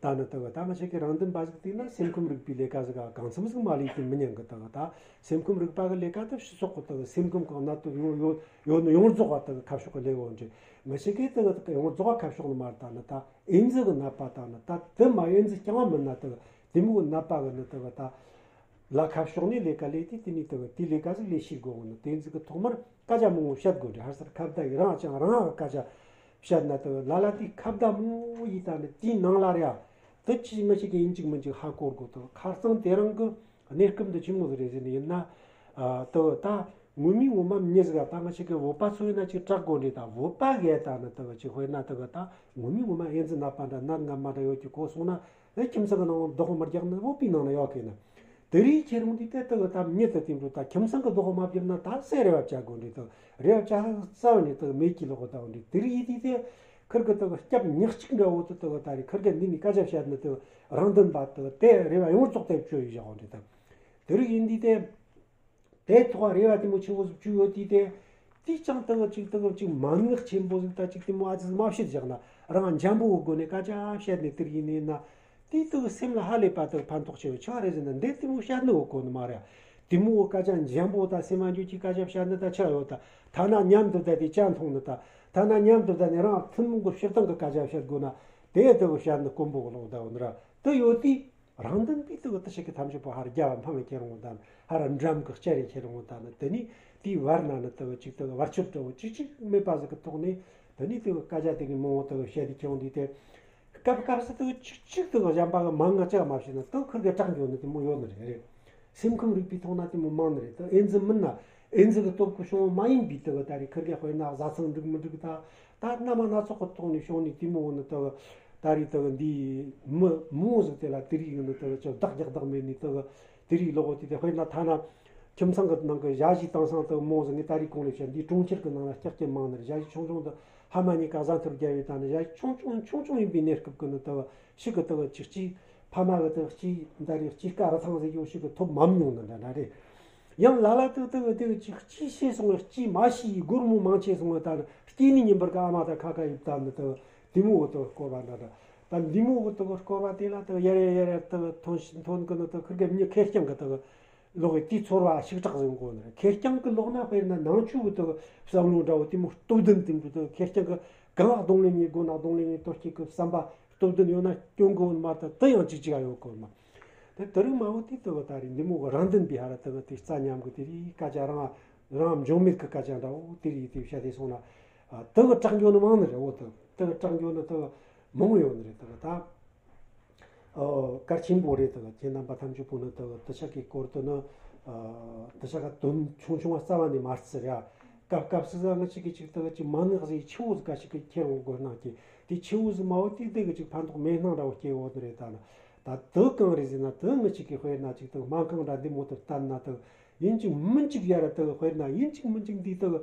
ད་ནི་དེ་གི་ད་ང་ཞིག་གི་རང་དོན་པ་ཟིག་དེ་ན་སེམས་ཁམས་རིག་པའི་ལས་ཀ་ཟིག་ག་གང་འཚམ་ཟིག་མ་ལས་དེ་མི་ཉན་གི། དེ་གི་ད་སེམས་ཁམས་རིག་པ་གི་ལས་ཀ་དེ་སྤྱི་ཚོགས་གི་དེ་གི་སེམས་ཁམས་གི་གནད་དོན་ཡོད་ཡོད་ཡོད་ནི་ཡོངས་རྫོགས་པ་དེ་གི་ཁ་ཕྱོགས་གི་ལས་འོང་རེད། ང་ཞིག་གི་དེ་གི་དེ་གི་ཡོངས་རྫོགས་པ་ཁ་ཕྱོགས་ནི་མ་རེད། ད་ནི་ད་ཨེ་ཛི་གི་ནད་པ་དང་ནི་ད་དེ་མ་ཨེ་ཛི་རྐྱང་བ་མིན་ན་དེ་གི་དེ་མོ་གི་ནད་པ་གི་ནི་དེ་གི་ད་ལ་ཁ་ཕྱོགས་ནས་ལས་ཀ་ལས་དུས་དེ་ནས་དེ་གི་དེ་ལས་ཀ་ཟིག་ལས་ཤེས་དགོས་གི། ནི་དེ་ཟིག་གི་ཐོག་མར་སྐད་ཆ་མང་བོ་བཤད་དགོས་རེད། ཧར་སར་ཁ་བརྡ་ཡི་རང་ཅང་རང་གི་སྐད་ཆ་བཤད་ན་དེ་གི་ལ་ལ་དེའི་ཁ་བརྡ་མང་བོ་ཡིས་ད་ནི་དེའི་ནང་ལ་རེད། ཨ་དེ་ཅི་མི་ཞིག་གི་ཡིན་གཅིག་མིན་གཅིག་ཧ་གོ་དགོས། དེ་གི་ཁ་རྩང་དེ་རིང་གི་གནས་སྐབས་འདི་ཆི་མོ་ཟིག་རེད་ཟེར་ནི་ཡིན་ན། ཨ་དེ་གི་ད་ངོ་མའི་ངོ་མ་མྱི་ཟིག་ག་ད་ང་ཞིག་གི་བོད་པ་ཚོ་ཡིན་ན་ཅིག་སྐྲག་དགོས་རེད། ད་བོད་པ་གས་ད་ནི་དེ་གི་ཅིག་དཔེར་ན་དེ་གི་ད་ངོ་མའི་ངོ་མ་ཨེ་ཛི་ནད་པ་འདྲ་ནད་ངན་པ་འདྲ་ཡོད་ཀྱི་གོ་སོང་ན། ཨེ་ཁྱིམ་ཚང་གི་ནང་བདག་པོ་མི་རྒྱག་ནི་བོད་པའི་ནང་ན་ཡོད་གི་ན། དེ་རིགས་ཁྱེད་རང་འདི་ལྟར་དུ་ད་མྱི་དེ་དེ་འདྲ་ད་ཁྱིམ་ཚང་གི་བདག་པོ་མ་བརྒྱབ་ན་ད་སེ་རེ་བ་བྱ་དགོས་འདྲ། དུ་རེ་བ་བྱ་རྩ་བ་ནས་དུ་མེད་ཀྱི་ལོག་ད་འདྲ། དེ་རིགས་ཡིན་དུས་དེ་ཁིར་གི་དུ་སྐྱབས་ཉག་གཅིག་འདྲ་བོ་དུ་དུ་ད་རེ་ཁིར་གི་འདི་ནས་སྐད་ཆ་བཤད་ནི་དུ་རང་དོན་པ་དུ་དེ་རེ་བ་ཡོངས་རྫོགས་དེ་བཅོལ་ཡི་བཞག་འདྲ། དུ་དེ་རིགས་ཡིན་དུས་དེ། དེ་ཐོག་རེ་བ་དེ་མོ་ཆེ་བོ་ཟིག་བཅུག་ཡོད་དུས་དེ། དེ་ཅང་དེ་གི་ཅིག་དེ་གི་ཅིག་མན་ངག་ཆེན་པོ་ཟིག་ད་ཅིག་དེ་མོ་ཨ་ཙི་མ་བཤད་བཞག་ན་རང་འཇམ་པོ་གི་སྒོ་ནས་སྐད་ཆ་བཤད་ནས་དེར་ཡིན་ནས་ན། དེ་དེ་གི་སེམས་ལ་ཧ་ལས་པ་དེ་གི་ཕན་ཐོགས་ཆེ་བའི་ཆ་རེད་ཟེར་ན་འདི་དེ་མོ་བཤད་ནི་འོ་གོ་ནི་མ་རེད། དེ་མོ་སྐད་ཆ་འཇམ་པོ་ད་སེམས་མ་འཇུག་གི་སྐད་ཆ་བཤད་ནི་ད་ཆ་ཡོད་ད། ཐ་ན་མཉམ་དུ་བསྡད་དེ་ཅ་འཐུང་ནི་ད། ཐ་ན་མཉམ་དུ་བསྡད་ནས་རང་ཐུན་མོང་གི་སྤྱིར་བཏང་གི་སྐད་ཆ་བཤད་དགོས་ན། དེ་དེ་གི་བཤད་ནི་དཀོན་པོ་གི་ལོག་ད་འོ་ནི་ར་དེ་ཡོད་དུས། རང་དོན་པའི་དུ་དུ་ཞིག་གི་ཐམས་ཅད་པོ་ཧར་རྒྱ་བ་འཕང་བའི་ཁྱེར་འོང་དང་ཧར་འགྲམ་གི་སྐྱ་རེ་ཁྱེར་འོང་དང་ནི་དེ་ནི་དེའི་བར་ན་ནི་དུ་གཅིག་དུ་བར་ཆད་འདྲ་བོ་གཅིག་གཅིག་མེད་པ་ཟིག་གི་ཐོག་ནས་དེ་ནི་དུ་སྐད་ཆ་དེ་གི་མང་བོ་དུ་བཤད་དེ་ཁྱེར་འོང་དུས་དེ་སྐབས་སྐབས་སུ་དུ་གཅིག་གཅིག་དུ་གཞན་པ་གི་མང་ང་ཅག་མ་བྱས་ན་དུ་ཁིར་གི་སྐྲག་འགྱོ་ནི་དེ་མོ་ཡོད་ནི་རེད། རེད། སེམས་ཁམས་རིག་པའི་ཐོག་ན་དེ་མོ་མང་ནི་རེད། དུ་ཨེ་ཛི་མིན་ན་ཨེ་ཛི་གི་སྟོབས་གི་བྱུང་བ་མ་ཡིན་པའི་དུ་གི་ད་རེས་ཁིར་གི་དཔེར་ན་བཟའ་ཚང་འགྲིག་མི་འགྲིག་ད། ད་རྣམ་པ་སྣ་ཚོགས་ཀྱི་ཐོག་ནས་བྱུང་ནས་དེ་མོ་བོ་ནི་དེ་གི་ད་རེས་དེ་གི་འདིའི་མི་མོ་ཟིག་དེ་ལ་དེ་རིགས་ཡིན་ནི་དེ་གི་ཅི་བདག་རྒྱག་བདག་མེད་ནི་དེ་གི་དེ་རིགས་ལོག་དེ་དེ་དཔེར་ན་ཐ་ན་ཁྱིམ་ཚང་གི་ནང་གི་ཞ་ཞི་དེང་སང་དེ་གི་མོ་ཟིག་ངས་ད་རེས་གོང་ལས་བཤད་འདིའི་གྲོང་ཁྱེར་གི་ནང་ལ་སྐྱག་ཀྱི་མང་ནི་རེད། ཞ་ཞི་ཆུང་ཆུང་དེ་ཕ་མ་གཉིས་ཀ་བཟའ་འཐུར་རྒྱབ་ཡོད་ད་ནི་ཞ་ཞི་ཆུང་ཆུང་ཆུང་ཆུང་ཡིན་པའི་གནས་སྐབས་ཀྱི་ནི་དེ་གི་ཤི་གི་དེ་གི་ཅིག་ཅིག་ཕ་མ་གི་དེ་གི་ཅིག་ད་རེས་ཅིག་ཀ་ར་ཐང་ཟིག་ཡོད་ཤི་གི་ཐོབ་མ་མྱོང་ནི་འདྲ་འདྲ་རེད། ཡང་ལ་ལ་དུ་དུ་དུ་ཅིག་སྐྱིད་ཤེས་སོང་བས། སྐྱིད་མ་ཤེས་སྒོར་མོ་མང་ཆེ་སོང་བས། ད་ནི་སྐྱིད་ནི་ཉིན་པར་ག་ཨ་མ་ད་ཁ་ཁ་ཡིབ་ད་ནི་དུ་དེ་མོ་བོ་དུ་སྐོར་བ་འདྲ་འདྲ། ད་འདི་མོ་བོ་དུ་སྐོར་བ་དེ་ལ་དུ་ཡར་ཡར་ཡར་ཡར་དུ་ཐོན་ཐོན་གི་ནི་དུ་ཁིར་གི་མྱི་ཁེར་རྐྱང་གི་དུ་ལོག་གི་དེའི་ཚོར་བ་ཞིག་དྲག་ཟིན་གོ་ནི་རེད། ཁེར་རྐྱང་གི་ལོག་ན་དཔེར་ན་ནང་ཆོས་གི་དུ་བསམ་བློ་འདྲ་བོ་དེ་མོ་སྟོབས་ལྡན་དེ་མོ་དུ་ཁེར་རྐྱང་གི་གང་ལ་གདོང་ལེན་ཡེད་དགོས་ན་གདོང་ལེན་ཡེད། དོ་སྐྱིད་གི་བསམ་པ་སྟོབས་ལྡན་ཡོད་ན་སྐྱོན་གོ་མ། ད་དུ་ཡང་ཅིག་ཅིག་ཡོད་གོ་མ། དེ་དེ་རིང་མ་བོ་དེ་དུ་ད་རེས་འདི་མོ་གི་རང་དོན་པའི་ཧ་ར་དུ་དེ་རྩ་ཉམས་གི་དེ་རིགས་སྐད་ཆ་རང་རང་འབྱུང་མེད་གི་སྐད་ཆ་འདྲ་བོ་དེ་རིགས་དེ་བཤད་དེ་སོང་ན། ཨ། དུ་གི་དྲག་འགྱོ་ནི་མང་ནི་རེད། འོ་དུ་དུ་གི་དྲག་འགྱོ་ནི་དུ་མང་ཡོད་ནི་རེད། དུ་གི་ད་ཨོ་གལ་ཆེན་པོ་རེད། དུ་གི་ཁྱེད་རྣམ་པ་ཐམས་ཅད་པོ་ནི་དུ་གི་དུ་ཆ་གི་སྐོར་དུ་ནི། ཨ། དུ་ཆ་ག་དོན་ཆུང་ཆུང་བ་རྩ་བ་ནས་མ་རྩི་ར། སྐབས་སྐབས་སུ་ཟ་ང་ཅིག་གི་ཅིག་དུ་གི་ཅིག་མ་ནི་ཟིག་ཆེ་བོ་ཟིག་ག་ཞིག་གི་ཁྱེར་འོང་དགོས་སྣང་གི། དེ་ཆེ་བོ་ཟིག་མ་བོ་དེ་དེ་གི་ཅིག་ཕན་ཐོགས་མེད་སྣང་འདྲ་བོ་སྐྱེ་འོ་ནི་རེད། ད་ནི་ད་དུ་གང་རེད་ཟེར་ན། དུ་ང་ཅིག་གི་དཔེར་ན་ཅིག་དུ་སྨན་ཁང་འདྲ་འདི་མོ་དུ་བསྟན་ན། དུ་ཡིན་གཅིག་མིན་གཅིག་ཡར་དུ་དཔེར་ན་ཡིན་གཅིག་མིན་གཅིག་འདི་དུ་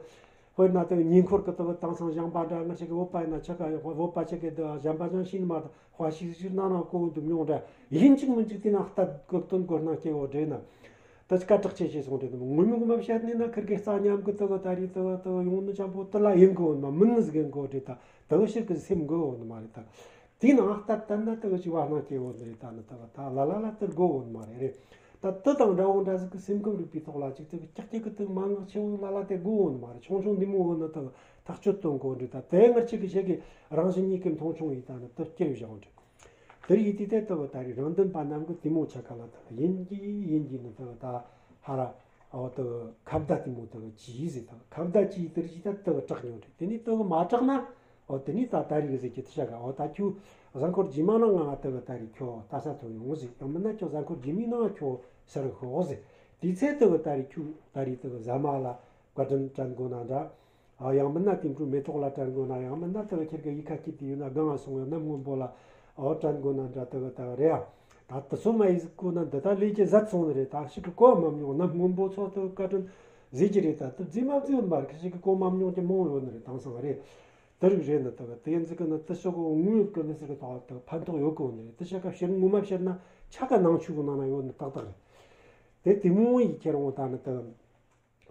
དཔེར་ན་དུ་ཉེ་འཁོར་གི་དུ་དེང་སང་གཞན་པ་འདྲ་ང་ཅིག་གི་བོད་པ་ཡིན་ན་ཆ་ག་བོད་པ་ཆ་གི་དུ་གཞན་པ་ཅང་ཤེས་ནི་མ། དུ་དཔའ་ཤིག་ཤིག་ནང་ན་གོ་འདུག་མྱོང་འདྲ། ཡིན་གཅིག་མིན་གཅིག་དེ་ན་ལྟ་དགོས་དོན་དགོས་སྣང་སྐྱེ་བོ་འདྲེ་ན། ད་སྐད་གྲགས་ཆེ་ཆེ་སོང་རེད། ངོ་མ་ངོ་མ་བཤད་ནས་ན་ཁིར་གེ་རྩ་ཉམས་གི་དུ་གི་ད་རེས་དུ་དུ་ཡོང་ནི་ཅང་པོ་དུ་ལ་ཡིན་གི་འོ་ནི་མ། མིན་ནི་ཟིག་ཡིན་གི་འོ་རེད། ད་དུ་གི་ཕྱིར་གི་སེམས་གི་འོ་ནི་མ་རེད། ད་དེ་ནང་ལྟར་ལྟར་ན་དུ་གི་ཅིག་བ་སྣང་སྐྱེ་འོ་ནི་རེད། ད་ནི་དུ་གི་ད་ལ་ལ་ལ་དུ་གི་འོ་ནི་མ་རེད། རེད། ད་དུ་དང་འདྲ་བོ་འདྲ་ཟིག་གི་སེམས་ཁམས་རིག་པའི་ཐོག་ལ་ཅིག་དུ་གི་ཀྱག་ཀྱག་གི་དུ་མ་ངག་ཆེ་བོ་ལ་ལ་དེ་གི་འོ་ནི་མ་རེད། ཆུང་ཆུང་འདི་མོ་འོ་ནི་དུ་གི་ཐག་གཅོད་གཏོང་གི་འོ་རེད། ད་དེ་ངར་ཅིག་གི་ཞེ་གི་རང་བཞིན་ཉིད་ཀྱི་མཐོང་ཆུང་ཡིན། ད་ནི་དུ་སྐྱེར་བཞག་འོ་རེད། དེར་ཡིད་དེ་དེ་ལྟ་བུ་ད་རེས་རང་དོན་པ་རྣམས་ཀྱི་དེ་མོ་ཆ་ག་ལ་ལྟ་བུ་ཡིན་གྱི་ཡིན་གྱི་ནི་ལྟ་བུ་ད་ཧ་ར་འོ་ལྟ་བུ་ཁ་བརྡ་དེ་མོ་ལྟ་བུ་གྱིས་ཟེར། ལྟ་བུ་ཁ་བརྡ་གྱིས་དེར་གྱིས་ད་ལྟ་བུ་དྲག་མྱོང་རེད། དེ་ནས་ལྟ་བུ་མ་དྲག་ན་འོ་དེ་ནས་ད་ད་རེས་ཟེར་གྱི་དེ་ཆ་ག་འོ་ད་ཁྱོད་གཟའ་འཁོར་རྗེས་མ་ནང་ང་ལྟ་བུ་ད་རེས་ཁྱོད་ལྟ་ས་ཐོན་ཡོང་ཟེར། ཡང་མིན་ན་ཁྱོད་གཟའ་འཁོར་རྗེས་མའི་ནང་ཁྱོད་ས་རུ་ཤོག་ཟེར། དེ་ཚེ་ལྟ་བུ་ད་རེས་ཁྱོད་ད་རེས་ལྟ་བུ་ཟ་མ་ལ་བཀའ་དྲིན་དྲན་དགོས་ན་འདྲ། ཨ། ཡང་མིན་ན་དེ་འཕྲོ་མེ་ཏོག་ལ་དྲན་དགོས་ན། ཡང་མིན་ན་དེ་ཁྱེད་ཀྱི་ཡིད་ཁ་སྐྱིད་དེ་ཡོད་ན་སྒང་ང་སོང་བའི་གནམ་སྔོན་པོ་ལ་ཨོ་དྲན་དགོས་ན་འདྲ། དེ་གི་ད་རེད་ཨ། ད་དེ་ཚོ་མ་ཡིན་ཟིག་གོ་ན་འདི་ད་ལས་ཀྱི་ཟད་སོང་ནི་རེད། ད་ཞིག་གི་གོ་མ་མྱོང་། གནམ་སྔོན་པོ་ཚོ་དེ་བཀའ་དྲིན་ཟེར་གྱི་རེད། ད་དེ་རྫས་མ་རྫས་ཡོད་མ་རེད། ཞིག་གི་གོ་མ་མྱོང་གི་མང་ཡོད་ནི་རེད། དེང་སང་རེད། དེ་རིགས་རེད་ནི། དེ་གི་དེ་ཡིན་ཟིག་གི་ནི་དེ་ཤོག་གི་དངོས་ཡོད་གི་ནི་ཟིག་གི་ཐོག་དེ་ཕན་ཐོགས་ཡོད་གི་ནི་རེད། དེ་ཤོག་གི་ཕྱིར་ངོ་མ་བཤད་ན་ཆ་ག་ནང་ཆོས་གི་ནང་ན་ཡོད་ནི་ཏག་ཏག་རེད། དེ་དེ་མོ་ཡིན་ཁྱེར་འོང་ད་ནི་དེ།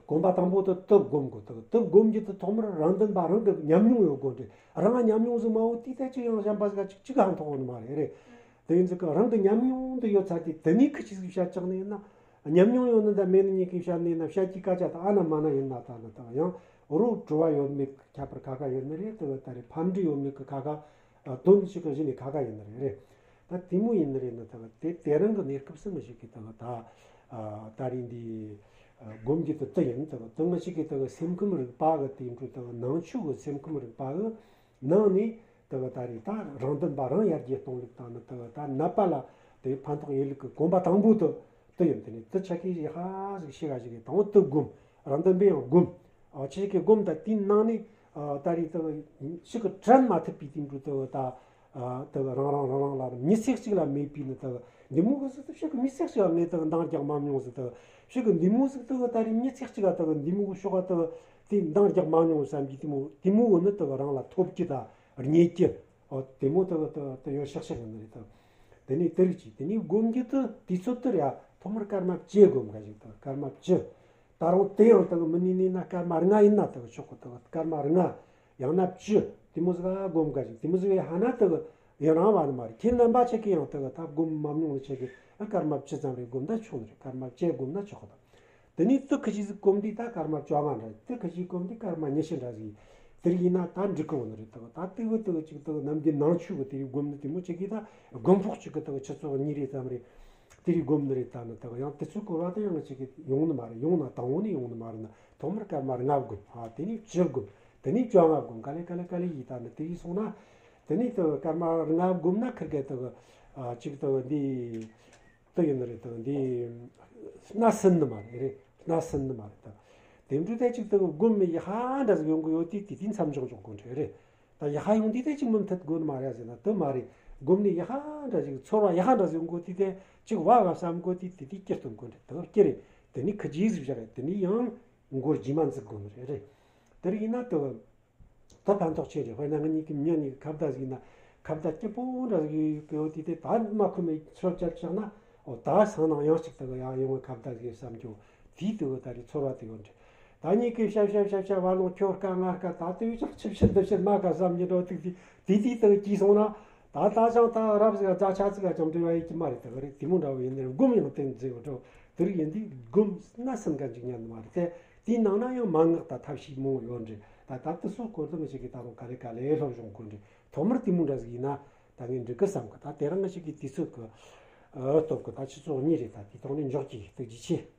གོམ་པ་དང་པོ་དེ་དེ་སྒོམ་དགོས། དེ་དེ་སྒོམ་རྒྱུ་དེ་ཐོག་མར་རང་དོན་པ་རང་གི་ཉམས་མྱོང་ཡོད་དགོས་རེད། རང་ཉམས་མྱོང་ཟིག་མ་བོ་དེ་ད་ཅི་ཡང་གཞན་པ་ཟིག་ག་ཅིག་ཅིག་ཧང་ཐོགས་ནི་མ་རེད། རེད། དེ་ཡིན་ཟིག་གི་རང་གི་ཉམས་མྱོང་དེ་ཡོད་ཚར་དུས་དེ་ནས་ཁི་ཆི་ཟིག་བཤད་ཅག་ནི་ཡིན་ན། ཉམས་མྱོང་ཡོད་ནི་ད་མེད་ནི་གཉིས་ཀའི་བཤད་ནི་ཡིན་ན། བཤད་ཀྱི་སྐད་ཆ་དེ་ཨ་ན་མ་ན་ཡིན་ན། ད་ནི་ད་ཡང་རོ་བྲོ་བ་ཡོད་མེད་ཁྱད་པར་ཁ་ཁ་ཡོད་ནི་རེད། དེ་བ་ད་རེད་ཕམ་འབྲས་ཡོད་མེད་ཀྱི་ཁ་ཁ། ཨ། དོན་ཞིག་གི་གཞི་ནས་ཁ་ཁ་ཡིན་ནི་རེད། རེད། ད་དེ་མོ་ཡིན་ནི་རེད་ནི། ད་དེ་དེ་རིང་གི་གནས་སྐབས་སུ་མི་ཞིག་གིས་ད་ད་ཨ་ད་རིང་འདི་ཨ་སྒོམ་རྒྱུ་དེ་དེ་ཡིན། ད་དེ་ང་ཞིག་གིས་ད་སེམས་ཁམས་རིག་པ་གི་དེ་འཕྲོ་ད་ནང་ཆོས་གི་སེམས་ཁམས་རིག་པ་གི་ནང་ནས་ད་ད་རེས་ད་རང་དོན་པ་རང་ཡར་རྒྱས་གཏོང་ལུགས་དང་ནི། ད་ད་ནད་པ་ལ་དེ་ཕན་ཐོགས་ཡིན་ལུགས་ཀྱི་གོམ་པ་དང་པོ་དེ་དེ་ཡིན། དེ་ནས་དེ་ཆ་ཁའི་ཡི་ཧ་ཟིག་ཤི་ག་ཞིག་གི་དང་པོ་དེ་སྒོམ། རང་དོན་པས་ཡང་སྒོམ། ཨ། ཆེ་གི་སྒོམ་ད་དེའི་ནང་ནས་ཨ་ད་རེས་ད་ཞིག་གི་དྲན་མ་ཐུབ་པའི་དེ་འཕྲོ་ད་ད་ཨ་ད་རང་རང་རང་རང་ལ་མི་ཚེ་གཅིག་ལ་མེད་པའི་ནི་ད་འདི་མོ་གི་ཟིག་ད་ཞིག་གི་མི་ཚེ་གཅིག་ལ་ངས་ད་འདང་རྒྱག་མ་མྱོང་ཟིག་ད་ཞིག་གི་འདི་མོ་ཟིག་ད་ད་རེས་མི་ཚེ་གཅིག་ལ་ད་འདི་མོ་གི་ཤོག་ག་ད་དེ་འདང་རྒྱག་མ་མྱོང་བསམ་གྱི་དེ་མོ་དེ་མོ་གི་ནི་ད་རང་ལ་ཐོབ་ཀྱི་ད་རྙེད་ཀྱི། ཨོ་དེ་མོ་ད་ད་ད་ཡོད་ཤག་ཤག་ཡིན་ནི་རེད་ད། དེ་ནས་དེ་རིགས་ཀྱིས་དེ་ནས་སྒོམ་རྒྱུ་དེ་དུས་ཚོད་དེར་ཡ་ཐོག་མར་སྐར་མ་བཅུ་སྒོམ་ག་ཞིག་ད། སྐར་མ་བཅུ། ད་རུང་དེ་ཡང་ད་མི་ནི་ནི་ན་སྐར་མ་ལྔ་ཡིན་ན་ད་ཆོག་གི། ད་སྐར་མ་ལྔ་ཡང་ན་བཅུ་དེ་མོ་ཟིག་སྒོམ་ག་ཞིག་དེ་མོ་ཟིག་ཡ་ཧ་ན་ད་ཡི་རང་བ་ནི་མ་རེད། ཁྱེད་རྣམ་པ་ཆེ་གི་ཡང་ད་ད་སྒོམ་མ་མྱོང་ནི་ཆེ་གི་སྐར་མ་བཅུ་ཙམ་རེ་སྒོམ་ད་ཆོག་ནི་རེད། སྐར་མ་བཅུ་སྒོམ་ན་ཆོག་གི་ད། དེ་ནས་དུ་ཁི་ཅི་ཟིག་གོམ་དུས་ད་སྐར་མ་བཅོ་ལྔ་འདྲ། དུ་ཁི་ཅི་གོམ་དུས་སྐར་མ་ཉི་ཤུ་འདྲ་ཟིག་དེར་ཡིན་ན་ད་འགྲིག་གི་འོ་ནི་རེད། ད་ད་དེ་བུ་དུ་ཅིག་དུ་ནམ་རྒྱུན་ནང་ཆོས་གི་དེ་རིགས་སྒོམ་ནི་དེ་མོ་ཅིག་གིས་ད་སྒོམ་ཕོག་ཅིག་གི་ད་ཆུ་ཚོད་གཉིས་རེ་ཙམ་རེ་དེ་རིགས་སྒོམ་ནི་རེད། ད་ནི་ད་ཡང་དེ་ཚོའི་སྐོར་བ་ད་ཡང་ཅིག་གི་ཡོང་ནི་མ་རེད། ཡོང་ན་དང་བོ་ནས་ཡོང་ནི་མ་རེད་ན། ཐོག་མར་སྐར་མ་ལྔ་སྒོམ། ཨ། དེ་ནས་བཅུ་སྒོམ། དེ་ནས་བཅོ་ལྔ་སྒོམ། ག་ལེ་ག་ལེ་ག་ལེ་ཡིས་ད་ནི་དེ་རིགས་སོང་ན། དེ་ནས་དུ་སྐར་མ་ལྔ་སྒོམ་ན་ཁིར་གེ་དུ་ཨ་ཅིག་དུ་འདི། དེ་ཡིན་ནི་རེད། དེ་འདི་སྣ་ཟིན་ནི་མ་རེད། རེད། སྣ་ཟིན་ནི་མ་རེད། ད་དེ་འདྲ་དེ་ཅིག་དེ་སྒོམ་ནས་ཡི་ཧ་འདྲ་ཟིག་ཡོང་གི་ཡོད་དུས་དེ་དུས་མཚམས་འཇོག་འཇོག་དགོས་འདྲ་རེད། ད་ཡི་ཧ་ཡོང་དུས་དེ་ཅིག་མུ་མཐུད་དགོས་ནི་མ་རེད་ཟེར་ན་དེ་མ་རེད། སྒོམ་ནས་ཡི་ཧ་འདྲ་ཟིག་ཚོར་བ་ཡི་ཧ་འདྲ་ཟིག་ཡོང་གི་དུས་དེ་ཅིག་བ་བ་བསམ་གི་དུས་དེ་དུས་སྐྱིད་སྟོན་དགོས་འདྲ། དེ་སྐྱིད་རེད། དེ་ནས་ཁི་རྗེས་ཟིག་བཞག་རེད། དེ་ནས་ཡང་མགོ་རྗེས་མ་འཛུགས་དགོས་ནི་རེད། རེད། དེ་རིགས་ཡིན་ན་དེ། ད་ཕན་ཐོགས་ཆེ་རེད། དཔེར་ན་ང་གཉིས་ཀྱི་མྱི་གཉིས་ཀྱི་ཁ་བརྡ་ཟིག་ཡིན་ན་ཁ་བརྡ་སྐྱིད་པོ་འདྲ་ཟིག་ཡོད་གི་ཡོད་དུས་དེ་ད་མ་ཁོམ་མེད་ཚོད་བཅད་བཞག་ན། འོ་ད་སང་ནང་ཡང་གཅིག་ད་གི་ཡང་ཡོང་བའི་ཁ་བརྡ་ཟིག་བསམ་རྒྱུ་ དེའི་དུ་བ་ད་རེས་ཚོར་བ་དེ་ཡོད་འདྲ། ད་ཉིད་ཀྱི་ཤབ་ཤབ་ཤབ་ཤབ་བ་ལོང་ཁྱོད་དཀའ་ང་དཀའ། ད་དུས་ཅག་ཆིབ་ཕྱིར་འདི་ཕྱིར་མ་དཀའ་བསམ་གྱི་འགྲོ་ཐུག་དེ་དེ་དེའི་དུ་གྱིས་སོང་ན། ད་ད་ཅང་ད་རབ་ཟིག་རྫ་ཆ་ཟིག་ཅང་འབྲེལ་བ་ཡོད་ཀྱི་མ་རེད། དེ་ག་རེད། དེ་མོ་འདྲ་བོ་ཡིན་ནའི་སྒོམ་ཡང་དེ་མཛེས་བོ་འགྲོ། དེ་རིགས་ཡིན་དུས་སྒོམ་ན་སེམས་ག་འཇིག་ཉན་ནི་མ་རེད་དེ། དེའི་ནང་ན་ཡང་མན་ངག་དང་ཐབས་ཤེས་མང་བོ་ཡོད་འདྲ། ད་ད་དུ་སུ་གོ་དུ་མི་ཞིག་གིས་ད་རུང་ག་ལེ་ག་ལེ་སློབ་སྦྱོང་དགོས་འདྲ། ཐོག་མར་དེ་མོ་འདྲ་ཟིག་ཡིན་ན་ད་ངས་འགྲིག་གི་བསམ་གི། ད་དེ་རིང་ང་ཞིག་གི་དུས་ཚོད་གི་ཨ་སྟོབས་གི་ད་ཆུ་ཚོད་གཉིས་རེད། ད་དེ་ཐོག་ནས་འཇོག་གི། ཐུགས་རྗེ་ཆེ།